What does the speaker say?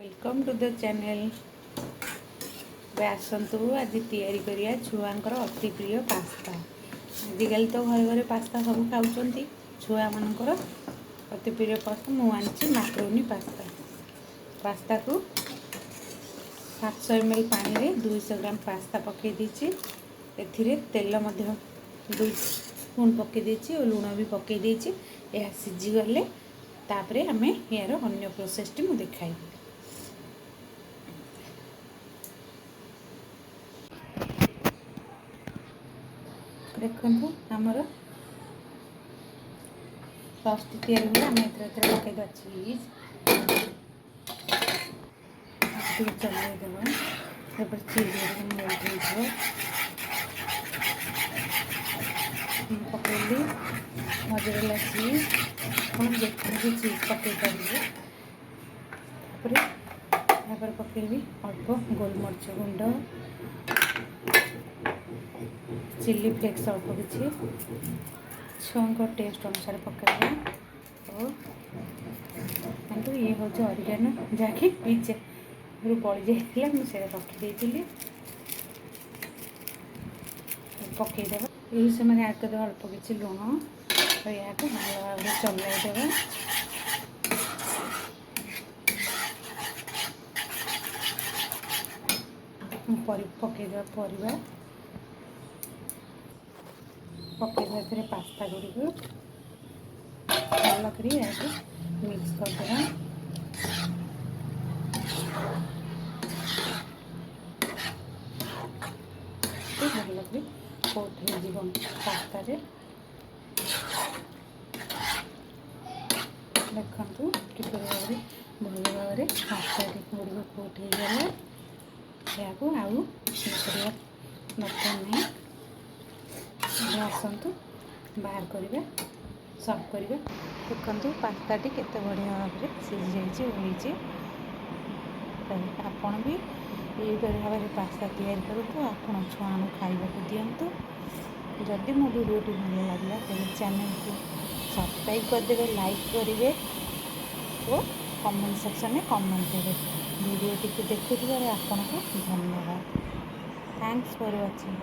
Welcome to the channel. ଏବେ ଆସନ୍ତୁ, ଆଜି ତିଆରି କରିବା ଛୁଆଙ୍କର ଅତି ପ୍ରିୟ ପାସ୍ତା। ଆଜିକାଲି ତ ଘରେ ଘରେ ପାସ୍ତା ସବୁ ଖାଉଛନ୍ତି। ଛୁଆମାନଙ୍କର ଅତି ପ୍ରିୟ ପାସ୍ତା ମୁଁ ଆଣିଛି, ମାକ୍ରୋନି ପାସ୍ତା। ପାସ୍ତାକୁ 700 ml ପାଣିରେ 200 ଗ୍ରାମ ପାସ୍ତା ପକାଇ ଦେଇଛି। ଏଥିରେ ତେଲ ମଧ୍ୟ 2 ସ୍ପୁନ୍ ପକାଇ ଦେଇଛି ଓ ଲୁଣ ବି ପକାଇ ଦେଇଛି। ଏହା ସିଝିଗଲେ ତାପରେ ଆମେ ଏହାର ଅନ୍ୟ ପ୍ରୋସେସଟି ମୁଁ ଦେଖାଇବି। ଦେଖନ୍ତୁ, ଆମର ସସ୍ଟି ତିଆରି ହୁଏ। ଆମେ ଏଥିରେ ଏଥିରେ ପକାଇଦେବା ଚିଜ୍, ଟିକେ ଚଲେଇଦେବା। ତାପରେ ଚିଜ୍ ଗୁଡ଼ିକ ମେଲ୍ଟ ହେଇଯିବ। ମୁଁ ପକାଇଲି ମଜରେଲା ଚିଜ୍। ଆପଣ ଯେକୌଣସି ଚିଜ୍ ପକାଇ ପାରିବେ। ତାପରେ ତାପରେ ପକାଇବି ଅଳ୍ପ ଗୋଲମରିଚ ଗୁଣ୍ଡ, ଚିଲି ଫ୍ଲେକ୍ସ ଅଳ୍ପ କିଛି, ଛୁଆଙ୍କ ଟେଷ୍ଟ ଅନୁସାରେ ପକାଇବା। ଓ କିନ୍ତୁ ଇଏ ହେଉଛି ଅରିଗାନୋ, ଯାହାକି ପିଜ୍ଜାରୁ ବଳି ଯାଇଥିଲା, ମୁଁ ସେଇଟା ରଖିଦେଇଥିଲି। ପକାଇଦେବା। ଏହି ସମୟରେ ଆଡ଼୍ କରିଦେବା ଅଳ୍ପ କିଛି ଲୁଣ ଓ ଏହାକୁ ଭଲ ଭାବରେ ଚଲାଇଦେବା। ପକାଇଦେବା ପରିବା, ପକାଇଦେବା ଏଥିରେ ପାସ୍ତା ଗୁଡ଼ିକୁ। ଭଲ କରି ଏହାକୁ ମିକ୍ସ କରିଦେବା। ଭଲ କରି କୋଟ୍ ହେଇଯିବ ପାସ୍ତାରେ। ଦେଖନ୍ତୁ, କିପରି ଭାବରେ ଭଲ ଭାବରେ ପାସ୍ତା ଗୁଡ଼ିକ କୋଟ୍ ହେଇଗଲା। ଏହାକୁ ଆଉ କରିବା ଦରକାର ନାହିଁ। ଏବେ ଆସନ୍ତୁ, ବାହାର କରିବା, ସର୍ଭ କରିବା। ଦେଖନ୍ତୁ, ପାସ୍ତାଟି କେତେ ବଢ଼ିଆ ଭାବରେ ସିଝିଯାଇଛି ଓ ହେଇଛି। ଆପଣ ବି ଏହିପରି ଭାବରେ ପାସ୍ତା ତିଆରି କରନ୍ତୁ, ଆପଣ ଛୁଆଙ୍କୁ ଖାଇବାକୁ ଦିଅନ୍ତୁ। ଯଦି ମୋ ଭିଡ଼ିଓଟି ଭଲ ଲାଗିଲା, ତେବେ ଚ୍ୟାନେଲକୁ ସବସ୍କ୍ରାଇବ୍ କରିଦେବେ, ଲାଇକ୍ କରିବେ ଓ କମେଣ୍ଟ ସେକ୍ସନରେ କମେଣ୍ଟ ଦେବେ। ଭିଡ଼ିଓଟିକୁ ଦେଖୁଥିବାରୁ ଆପଣଙ୍କୁ ଧନ୍ୟବାଦ। Thanks for watching.